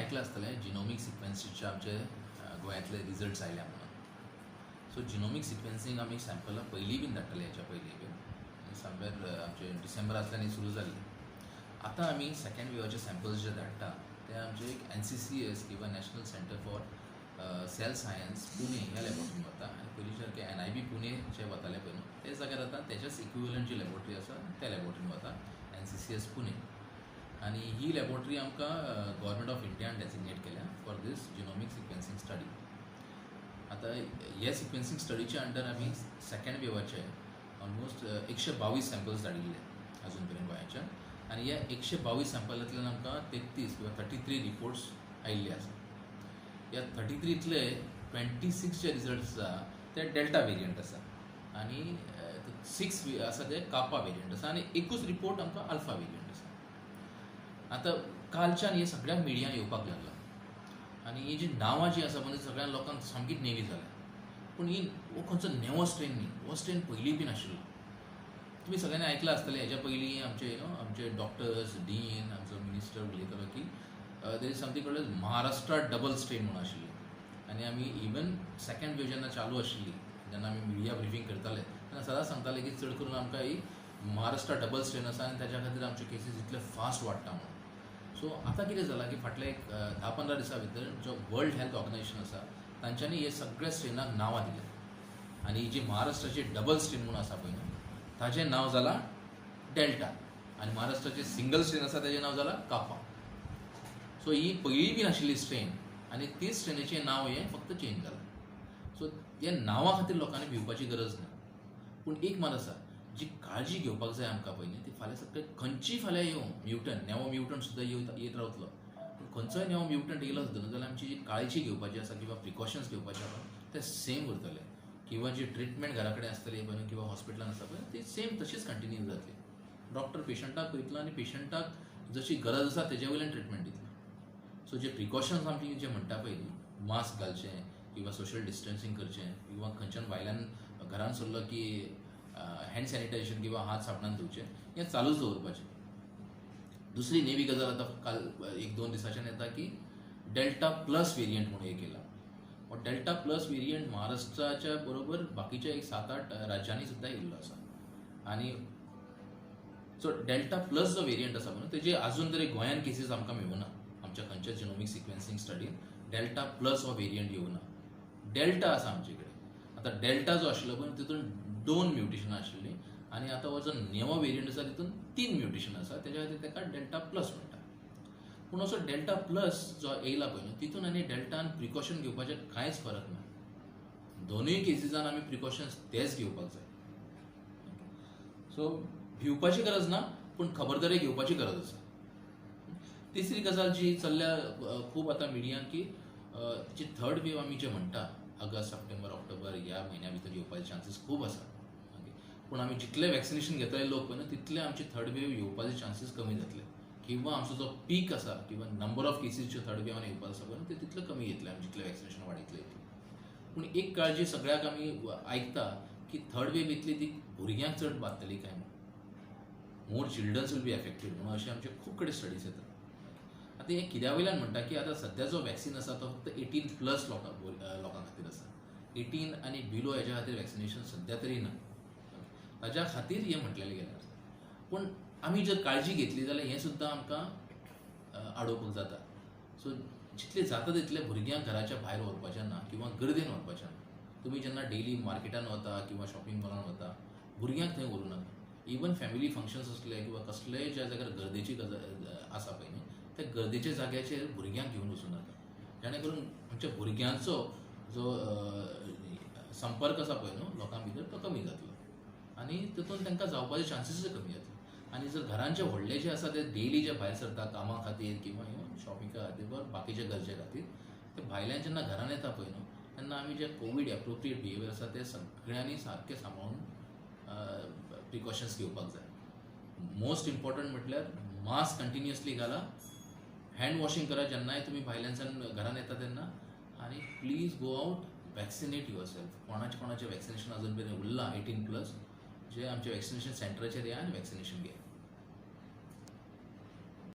आयकलां आसतलें जिनोमीक सिक्वेन्सीचे आमचे गोंयांतले रिजल्ट्स आयल्या म्हणून. सो जिनोमीक सिक्वेन्सींग आमी सॅम्पलां पयलीं बीन धाडटाले, हेच्या पयलीं बीन समवेर आमचे डिसेंबरांतल्यान सुरू जाल्ली. आतां आमी सेकेंड वेवाचे सॅम्पल्स जे धाडटा ते आमचे एक NCCS किंवा National Centre for Cell Science Pune ह्या लॅबोरेटरीन वता आनी पयलीं सारकें NIB Pune जे वताले पळय न्हू ते जाग्यार आतां तेच्याच इक्विवलंट जी लॅबोरेटरी आसा त्या लॅबोरेटरीन वता, NCCS Pune. आनी ही लॅबोरेटरी आमकां गव्हर्मेंट ऑफ इंडियान डेजिग्नेट केल्या for this genomic sequencing study. आतां हे सिक्वेन्सींग स्टडीच्या अंडर आमी सेकेंड वेवाचे ऑलमोस्ट 122 सॅम्पल्स धाडिल्ले अजून पर्यंत गोंयाच्यान आनी ह्या 122 सॅम्पलांतल्यान आमकां 33 किंवा 33 रिपोर्ट्स आयिल्ले आसा. ह्या 33तले 26 जे रिजल्ट्स आसा ते डेल्टा वेरियंट आसा आनी 6 आसा ते कापा वेरियंट आसा आनी एकूच रिपोर्ट आमकां अल्फा वेरियंट आसा. आतां कालच्यान हे सगळ्या मिडियान येवपाक लागला आनी ही जी नांवां जी आसा म्हणजे सगळ्या लोकांक सामकी नेवी जाल्या. पूण ही हो खंयचो नवो स्ट्रेन न्ही, हो स्ट्रेन पयलीं बीन आशिल्लो. तुमी सगळ्यांनी आयकलां आसतलें हेच्या पयलीं आमचे you know आमचे डॉक्टर्स डीन आमचो मिनिस्टर उलयतालो की there is something called Maharashtra double strain म्हणून आशिल्ली. आनी आमी इवन सेकेंड वेव जेन्ना चालू आशिल्ली जेन्ना आमी मिडिया ब्रिफींग करताले तेन्ना सदांच सांगताले की चड करून आमकां ही महाराष्ट्रा डबल स्ट्रेन आसा आनी ताच्या खातीर आमच्यो केसीस इतले फास्ट वाडटा म्हणून. सो आतां कितें जालां की फाटल्या एक 10-15 दिसां भितर जो वर्ल्ड हेल्थ ऑर्गनायझेशन आसा तांच्यांनी हे सगळ्या स्ट्रेनाक नांवां दिल्या आनी ही जी महाराष्ट्राची डबल स्ट्रेन म्हणून आसा पळय न्हू ताजें नांव जालां डेल्टा आनी महाराष्ट्राची सिंगल स्ट्रेन आसा ताजें नांव जालां कापा. सो ही पयलीं बीन आशिल्ली स्ट्रेन आनी तीच स्ट्रेनीचें नांव हें फक्त चेंज जालां. सो ह्या नांवा खातीर लोकांनी भिवपाची गरज ना. पूण एक मात आसा जी काळजी घेवपाक जाय आमकां पयलीं ती फाल्यां सगळें खंयचीय फाल्यां येवं म्युटंट नवो म्युटंट सुद्दां येत रावतलो पूण खंयचोय नवो म्युटंट येयलो सुद्दां न्हू जाल्यार आमची जी काळजी घेवपाची आसा किंवा प्रिकॉशन्स घेवपाचे आसा ते सेम उरतले किंवा जी ट्रिटमेंट घरा कडेन आसतली पळय किंवा हॉस्पिटलान आसता पळय ती सेम तशीच कंटिन्यू जातली. डॉक्टर पेशंटाक पळयतलो आनी पेशंटाक जशी गरज आसा तेजे वयल्यान ट्रिटमेंट दितलो. सो जे प्रिकॉशन्स आमची जे म्हणटा पळय न्ही मास्क घालचें किंवा सोशल डिस्टन्सींग करचें किंवा खंयच्यान भायल्यान घरान सरलो की हँड सॅनिटायझेशन किंवा हात साबणान धुवचे हें चालूच दवरपाचें. दुसरी नेवी गजाल आतां काल 1-2 दिसाच्यान येता की डेल्टा प्लस वेरियंट म्हणून एक येयला. हो डेल्टा प्लस वेरियंट महाराष्ट्राच्या बरोबर बाकीच्या एक 7-8 राज्यांनी सुद्दां येयल्लो आसा आनी सो डेल्टा प्लस जो वेरियंट आसा म्हणून तेजे आजून तरी गोंयान केसीस आमकां मेळुना. आमच्या खंयच्या जिनोमीक सिक्वेन्सींग स्टडीन डेल्टा प्लस हो वेरियंट येवना. डेल्टा आसा आमचे कडेन. आतां डेल्टा जो आशिल्लो पळय तितून 2 म्युटेशनां आशिल्लीं आनी आतां हो जो नवो वेरियंट आसा तितून 3 म्युटेशन आसा तेज्या खातीर ताका डेल्टा प्लस म्हणटा. पूण असो डेल्टा प्लस जो येयला पळय न्हू तितून आनी डेल्टान प्रिकॉशन घेवपाचें कांयच फरक ना. दोनूय केसीसान आमी प्रिकॉशन्स तेच घेवपाक जाय. सो भिवपाची गरज ना पूण खबरदारी घेवपाची गरज आसा. तिसरी गजाल जी चल्ल्या खूब आतां मिडियान की जी थर्ड वेव आमी जे म्हणटा ऑगस्ट सप्टेंबर ऑक्टोबर ह्या म्हयन्या भितर येवपाचे चान्सीस खूब आसा. पूण आमी जितले वॅक्सिनेशन घेतले लोक पळय न्हू तितले आमची थर्ड वेव येवपाचे चान्सीस कमी जातले किंवा आमचो जो पीक आसा किंवा नंबर ऑफ केसीस ज्यो थर्ड वेवान येवपाक आसा पळय ते तितले कमी येतले आमी जितले वॅक्सिनेशन वाडयतले तितले. पूण एक काळजी सगळ्याक आमी आयकता की थर्ड वेव येतली ती भुरग्यांक चड बादतली काय म्हणून, more childrens will be affected म्हणून अशें आमचे खूब कडेन स्टडीज येतात. आतां हें कित्या वयल्यान म्हणटा की आतां सद्या जो वॅक्सिन आसा तो फक्त 18+ लोकां खातीर आसा. 18 आनी बिलो हेज्या खातीर वॅक्सिनेशन सद्या तरी ना, ताज्या खातीर हें म्हटलेलें गेलें आसा. पूण आमी जर काळजी घेतली जाल्यार हें सुद्दां आमकां आडोवपाक जाता. सो जितलें जाता तितलें भुरग्यांक घराच्या भायर व्हरपाचें ना किंवा गर्देन व्हरपाचें ना. तुमी जेन्ना डेली मार्केटान वता किंवा शॉपिंग मॉलान वता भुरग्यांक थंय व्हरूं नाका. इवन फॅमिली फंक्शन्स आसले किंवा कसलेय ज्या जाग्यार गर्देची गजाल आसा पळय न्ही त्या गर्देच्या जाग्याचेर भुरग्यांक घेवन वचूं नाका, जेणे करून आमच्या भुरग्यांचो जो संपर्क आसा पळय न्हू लोकां भितर तो कमी जातलो आनी तितून तांकां जावपाचे चान्सीसूय कमी जातले. आनी जर घरांचे व्हडले जे आसा ते डेली जे भायर सरता कामा खातीर किंवा शॉपिंगा खातीर वा बाकीच्या गरजे खातीर ते भायल्यान जेन्ना घरान येता पळय न्हू तेन्ना आमी जे कोवीड एप्रोप्रिएट बिहेवियर आसा ते सगळ्यांनी सारकें सांबाळून प्रिकॉशन्स घेवपाक जाय. मोस्ट इम्पॉर्टंट म्हटल्यार मास्क कंटिन्युअसली घाला, हँड वॉशिंग करा जेन्नाय तुमी भायल्यानच्यान घरान येता तेन्ना, आनी please go out vaccinate yourself. कोणाचें कोणाचें वॅक्सिनेशन अजून मेरेन उरलां 18+ जे आमच्या वॅक्सिनेशन सेंटराचेर या आनी वॅक्सिनेशन घेया.